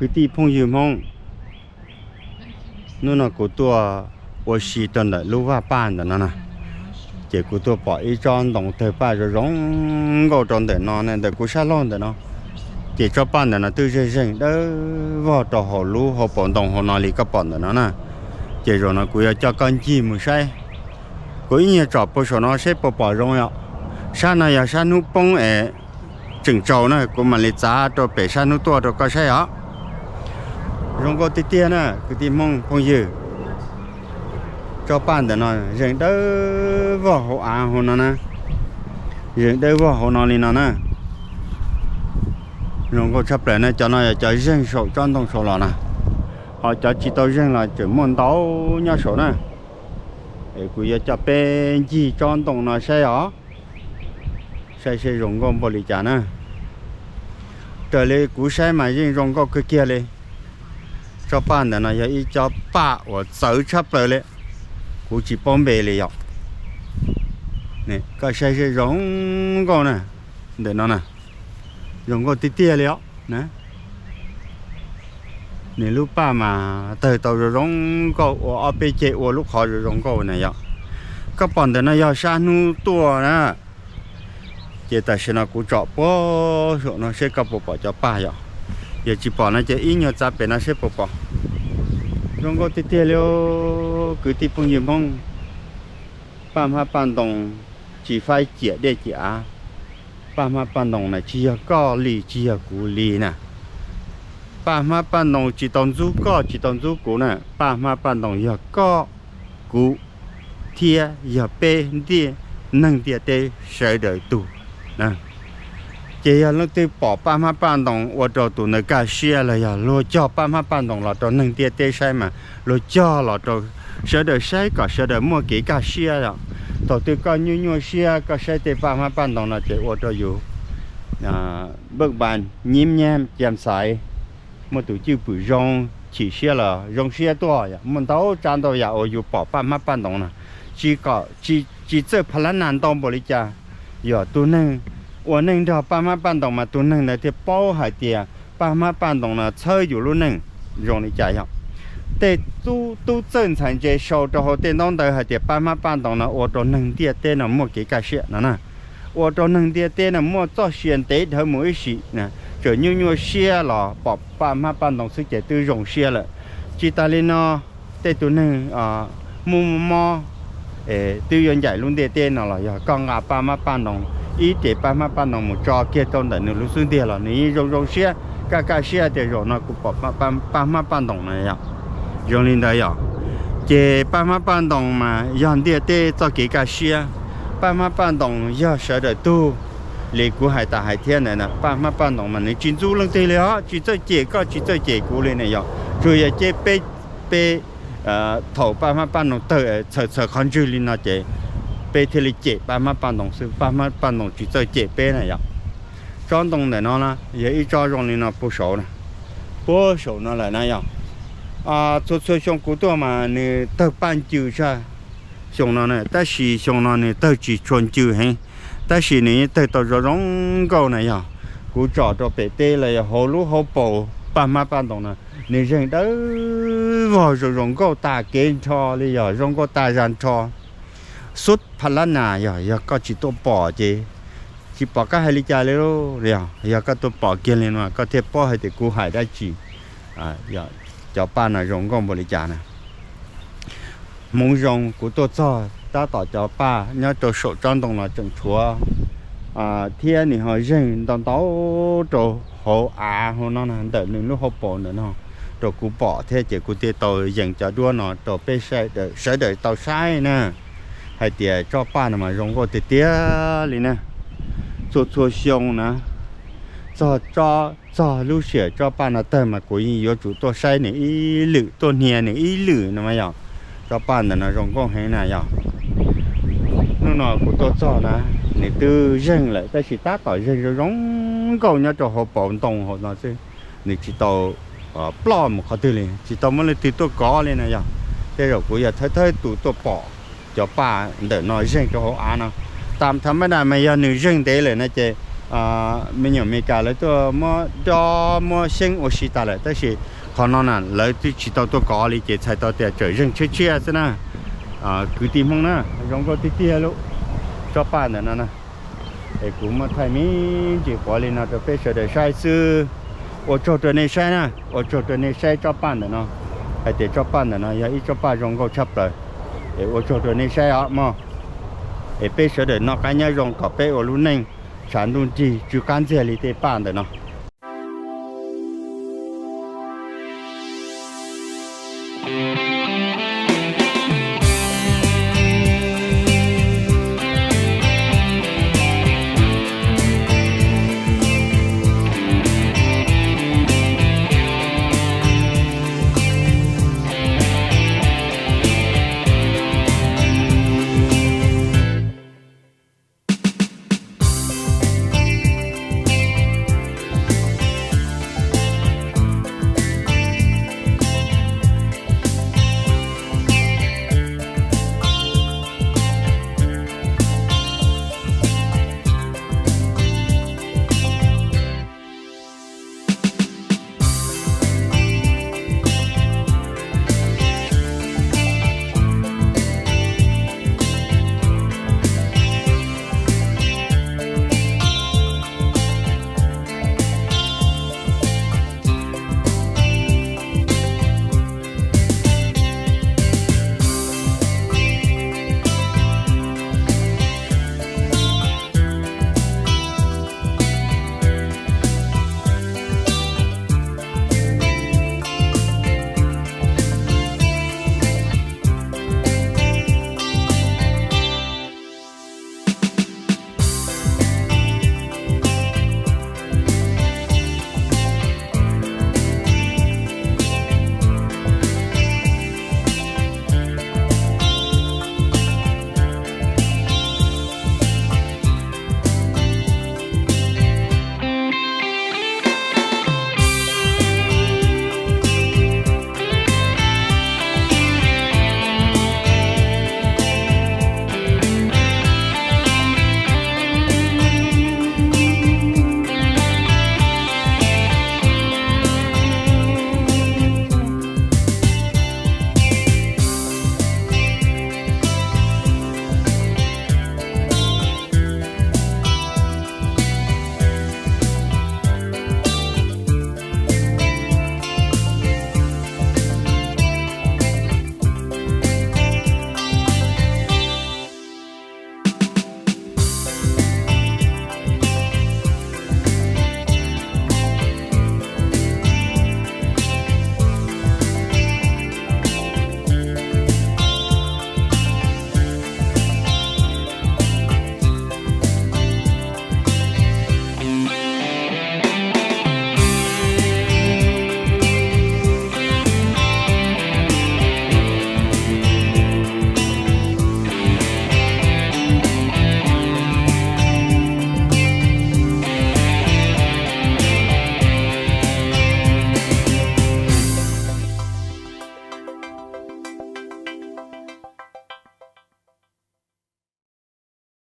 Kwv tij phooj ywg Hmoob, hnub no kuv tuaj ua si rau ntawm lub vaj paj ntawm no na, ces kuv tuaj pom ib tsob ntoo tawg paj zoo zoo nkauj rau ntawm no ne, ntawm kuv sab laug ntawm no. Ces tsob paj ntawm no twb zeeg zeeg dawb vog rau hauv lub hauv paus ntoo hauv no li koj pom ntawm no na. Ces zaum no kuv yuav coj koj ncig mus saib. Kuv ib nyuag tsom puag saum no seb puas pom zoo yom. Sab no yog sab hnub poob es tseem tsaus na, kuv mam li txav rau pem sab hnub tuaj rau koj saib os. Zoo nkauj tiag tiag na kwv tij Hmoob phooj ywg. Tsob paj ntawm no zeeg dawb vog hauv av hauv no na, zeeg dawb vog hauv no li no na. Zoo nkauj tshaj plaws na, cov no yog cov zeeg saum tsob ntoo saud los na, ho cov tsis tau zeeg los tseem muaj ntau nyob saud na. Es kuv yuav coj peb ncig tsob ntoo no saib os, saib seb zoo nkauj npaum li cas na. Raws li kuv saib mas yeej zoo nkauj kawg kiag li. Tsob paj ntawm no yog ib tsob paj uas txawv tshaj plaws li, kuv tsis paub npe li yom. Koj saib seb zoo nkauj na, ntawm no na, zoo nkauj tiag tiag li os. Nws lub paj mas tawg tau zoo zoo nkauj, ua ob peb ceg ua lub qhov zoo zoo nkauj na yom. Koj pom ntawm no yog sab hnub tuaj na. Ces tam sim no kuv tsom puag saum no seb koj puas pom cov paj yom. Yog tsis pom no ces ib nyuag txav pem no seb puas pom. Zoo nkauj tiag tiag li kwv tij phooj ywg Hmoob. Paj hmab paj ntoo tsis faib ciam dej ciam av. Paj hmab paj ntoo na tsis yog koj li tsis yog kuv li na. Paj hmab paj ntoo tsis tau ntxub koj tsis tau ntxub kuv na, paj hmab paj ntoo yog koj, kuv, thiab yog peb ntiaj, neeg ntiaj teb sawv daws tug. Ces yog leej twg pom paj hmab paj ntoo ua rau tus ntawd kaj siab los yog luag cog paj hmab paj ntoo los rau neeg ntiaj teb saib mas luag cog los rau sawv daws saib kom sawv daws muaj kev kaj siab os. Thaum twg koj nyuaj nyuaj siab koj saib tej paj hmab paj ntoo no ces ua rau yus npaj nyib nyab cia xaiv, muaj tus cwj pwm zoo, chim siab los zoo siab tuaj. Muaj ntau tsav ntau yam uas yus pom paj hmab paj ntoo no, tsis kom, tsis txawj pha lab nas ntau npaum li cas, yog tus neeg ua neej nrog paj hmab paj ntoo mas tus neeg ntawd thiaj paub hais tias paj hmab paj ntoo no txhawb yus lub neej zoo li cas yog. Tej tub txawj ntxhais ntse sau rau hauv tej ntaub ntawv hais tias paj hmab paj ntoo no ua rau neeg ntiaj teb no muaj kev kaj siab no na, ua rau neeg ntiaj teb no muaj txoj sia ntev dhawv mus ib sim, tseem nyuaj nyuaj siab los pom paj hmab paj ntoo xwb ces twb zoo siab lawm. Tsis tas li no, tej tus neeg muaj mob, twb yuav ncaim lub ntiaj teb no los yog koj nqa paj hmab paj ntoo, ib tes paj hmab paj ntoo mus tso kiag rau ntawm nws lub xub ntiag los nws yeej zoo zoo siab, kaj kaj siab tias zaum no kuv pom paj hmab paj ntoo no yom. Zoo li ntawd yom. Ces paj hmab paj ntoo mas yog ntiaj teb txoj kev kaj siab, paj hmab paj ntoo yog sawv daws tug li kuv hais tas hais thiab ntawd. Paj hmab paj ntoo mas nws tsis ntxub leej twg li os, tsis txawj cem koj tsis txawj cem kuv li ne yog, tsuas yog cia peb, peb thaum paj hmab paj ntoo tawg txhaws txhaws qhov ntswg li no ces peb thiaj li cem paj hmab paj ntoo xwb, paj hmab paj ntoo tsis txawj cem peb na yom. Tsob ntoo ntawm no na yog ib tsob zoo li no puag saud na, puag saum no lawm na yog. Txhua txhua xyoo kuv tuaj mas nws tawg paj ncw tshaj xyoo no na, tab sis xyoo no nws tawg tsis tshua ncw heev, tab sis nws yeej tawg tau zoo zoo nkauj na yog. Kuv tsom rau pem teb los yog hauv lub hauv paus paj hmab paj ntoo no, nws zeeg dawb vog zoo zoo nkauj tas kev nrho li yog zoo nkauj tas zag nrho. Xub pha lab nas yog, yog koj tsis tuaj pom ces tsis pom koj hais li cas li. Yog, yog koj tuaj pom kiag li no koj thiaj paub hais tias kuv hais dab tsi. Cov paj no zoo nkauj npaum li cas na. Hmoov zoo kuv tuaj txog tab tom cov paj nyob rau saum tsob ntoo no tseem tshuav thiab nws ho zeeg ntau ntau rau hauv av hauv no ntawm nws lub hauv paus ntawm no rau kuv pom thiab ces kuv thiaj tau yees cov duab no rau peb sawv daws tau saib na, hais tias tsob paj no mas zoo nkauj tiag tiag li na. Txhua txhua xyoo na, txog, txog lub sij hawm tsob paj no tawg mas kuv yeej yuav tsum tuaj saib nws ib lwm, tuaj hnia nws ib lwm no mas yog. Tsob paj ntawm no zoo nkauj heev na yog. Hnub no kuv tuaj txog na, nws twb zeeg lawm tab sis tab tom zeeg zoo zoo nkauj nyob rau hauv paus ntoo hauv no xwb, nws tsis tau ploj mus qhov twg li, tsis tau muaj leej twg tuaj kov li na yog. Tej zaum kuv yog thawj thawj tus tuaj pom cov paj ntawm no zeeg rau hauv av no. Tam thaum mab dam mas yog nws zeeg ntev lawm na ces me nyuam Amelikas lawv tuaj muab dob muab xyeeb ua si tas lawm, tab sis qhov no na lawv twb tsis tau tuaj kov li ces txhais tau tias tseem zeeg tshiab tshiab xwb na. Kwv tij Hmoob na, zoo nkauj tiag tiag lub tsob paj ntawm no na. Es kuv muab thaij me ntsis quav li no rau peb sawv daws saib xwb. Ua tsaug rau nej saib na, ua tsaug rau nej saib tsob paj ntawm no, hais tias tsob paj ntawm no yog ib tsob paj zoo nkauj tshaj plaws. Es ua tsaug rau nej saib os mog. Es peb sawv daws noj qab nyob zoo kom peb ua lub neej tshav ntuj nrig tsw qab ntxiag li tej paj ntawm no.